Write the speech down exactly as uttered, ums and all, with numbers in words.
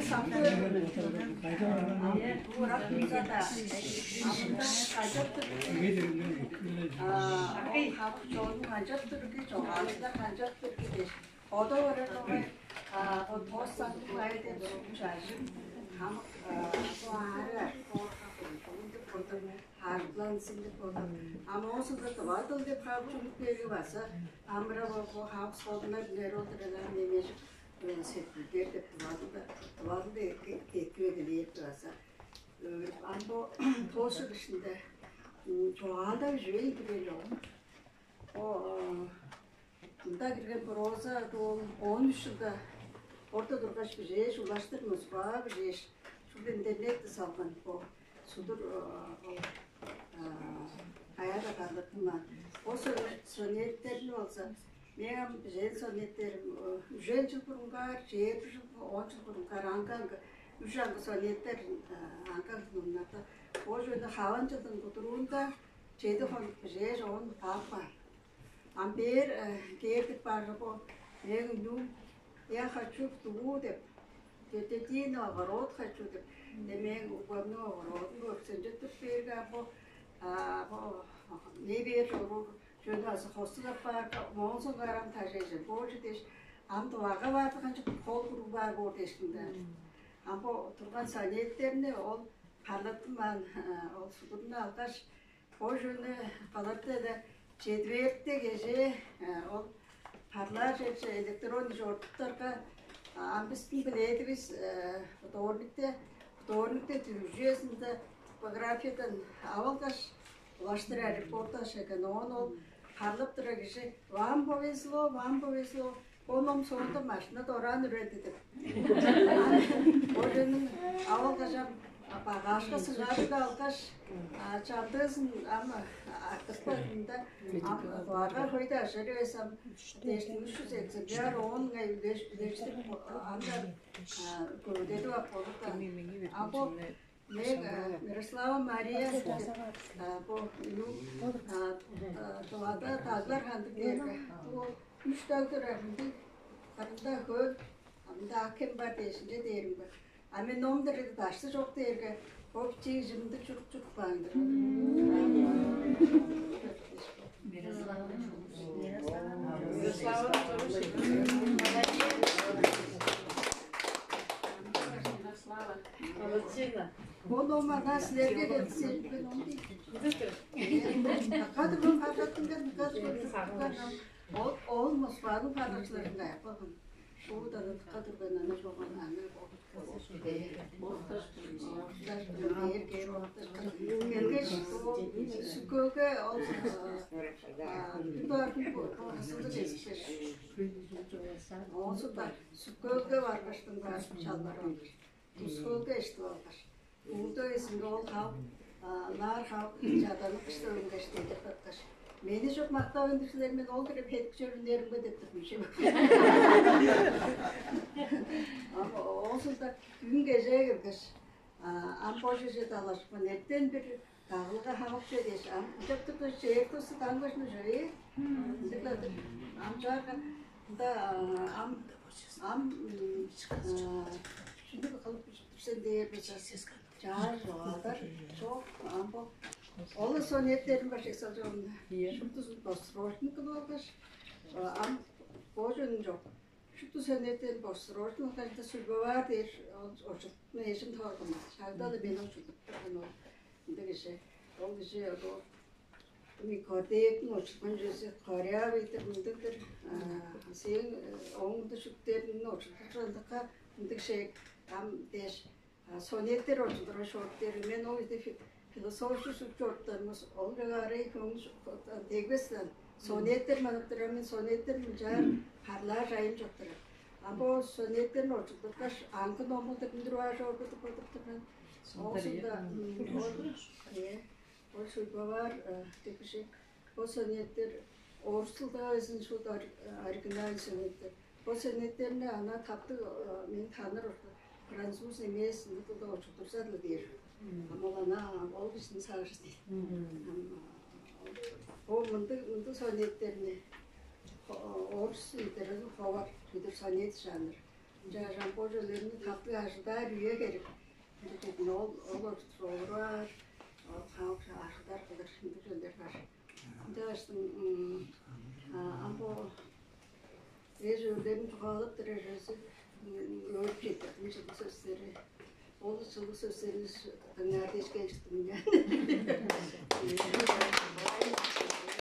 Сактыр. Амдан качаптыр. А ол хавык чонун канчаптыр, чогаалында канчаптыр дээш. Ода барар болгай, а ол тос сактыг ай деп чажып, хамык бо аарыг артып, арыглансын деп болду. А моосунда тывадыл деп хавык чүнүк берип база амыра болго хавык солунар билер олдур эле немежип сеткилдер деп тывадыл да тывадыл да кеткиве келээп база. Амбо тоосчу кишинде чогаалда үжүвей билбейн чогум. О мында кирген проза дуу он үч жылда орта тургаш бижээш улаштыр Москвага бижээш шупту интернетти салган бо судур каяда каалаттым. Ол сонеттерни болза мен ам бижээн сонеттерим үжен жыл бурунгаар, чээрби жыл, он жыл бурунгаар аңгы-аңгы үш аңгы сонеттер аңгы-аңгы номнарда. Ол чүвени хаван жылдың кудуруунда чеди хонук бижээш оон каапкан. Ам бээр кээрдик баарга бо мээң үнүүм «Я хочу в Туву» деп, «Тетя Дина, огород хочу» деп, де мээң угбамның огородун көрүксенче туруп бээрге, ам бо бо не бээр чоруур чүвени база хостуг апаарга, моон соңгаар ам тажайже боожу дээш, ам дувага баарды канчап кол куруг баар боор дээшкин да. Ам бо турган сонеттерни ол парлаттынмаан ол судурну алгаш, бо чүвени кылырда-ла, четвергте кежээ ол парлаар черже электронный чорудуптарга, ам бистиң билээдивис вторникте, вторникте дүрүжү үезинде типографиядан ап алгаш, улаштыр репортаж экен. Оон ол парлап турар кижи: «Вам повезло, вам повезло. Бо ном соонда машина дораан үрелди» деп. Ол чүвениң ап алгаш, ам багажка сыгадып алгаш, чамдыызын ам артыспадым да, ам куарга хөй-даа ажар эвес, ам дээштиң үш чүс экземпляр оон ыңай үлеш-, үлештирип, ам-даа көвүдедип ап болур да. А бо мен Мирослава Мария деп бо үнүм Тывада даглар хандык дээрге, бо үш даг турар, мындыг кырында хөл, а мында ак хем бар дээшинче дээримге. А мен ном-дыр деди дашты чок дээрге, бо бичии кижи мындыг чурук-чурук каан-дыр. Мирослава. Бо ном ана силерге келди, силерге ном дейт. Дыка турган парлаттынга, дыка турган. Ол, ол Москваның парлакчыларынга аяк болган. Шуудан дыка турган ана болган аны. Келгеш, ол Сүкөөлге ол бардым бо хасылды дезиптер. Оозу-даа Сүкөөлге баргаштың баар чалбар алгаш, Тускоолга эштип алгаш, уурда эзинге ол хавык, ынаар хавык чаданып кыштап үнгеш, дедир кыткаш: «Мени чок мактап үндүр силер, мен ол хире бедик чөрүннеримге» — деп тур мынча. Ам оозунда үн кежээ келгеш, ам бо чеже далашкан эртен бир дагылга хамык чүве дээш, ам ынчап турда, чээрби тосту даңгаш нужа ээ. Ындыг-ла-дыр. Ам чаарга ында ам ам чүнү кылып тур сен дээр болза, чаар чогаалдар чок. Ам бо ол сонеттерин башек салчоомда шуптузун досрочный кылып алгаш, ам бо чонун чок. Шупту сонеттерин досрочный кылгаш, сүрбе баар дээр очулуптуну эжим торган. Шагда-ла мени очулдуп турган ол. Ындыг кижи, ол кижи бо Никодеевтиң очулган чүвези корявый-дыр, мындыг-дыр. Сээң оңунда шүктериңни очулдур ындыкка, ындыг шег ам дээш, сонеттер очулдурган шорт дээр. Мен ол үеде философчу шуп чоруптарымыс ол чогаары көңүл дегбестен сонеттер манып турар. Мен сонеттер мынчаар харлаар чайым чок турар. А бо сонеттерин очулдургаш, аңгы номулдур үндүр баар чорбу деп бодуп турган. Оозунда ол Ол шуйбалар дегиже бо сонеттер орус тылда безин шуут оригинальный сонеттер. Бо сонеттерни ана таптыг мен таныр француз эмес ындыг тылда очулдурза-дыла дээр. Ам ол ана ол кижини сагыш дейт. Ам бо мындыг мындыг сонеттерни орус литература ховар чүдүр сонет жанр. Ынча жамбожелерни таптыг ажылдаар үе керек. Ынча ол олар соораар, ол халк ажылдар кылыр ындыг чүвелер бар. Ынча баштың ам бо эш өөлерин чугаалап турар өзү өөрүп четтирдим чылыг сөстери. Ол чылыг сөстерин дыңнаар дээш келиштим.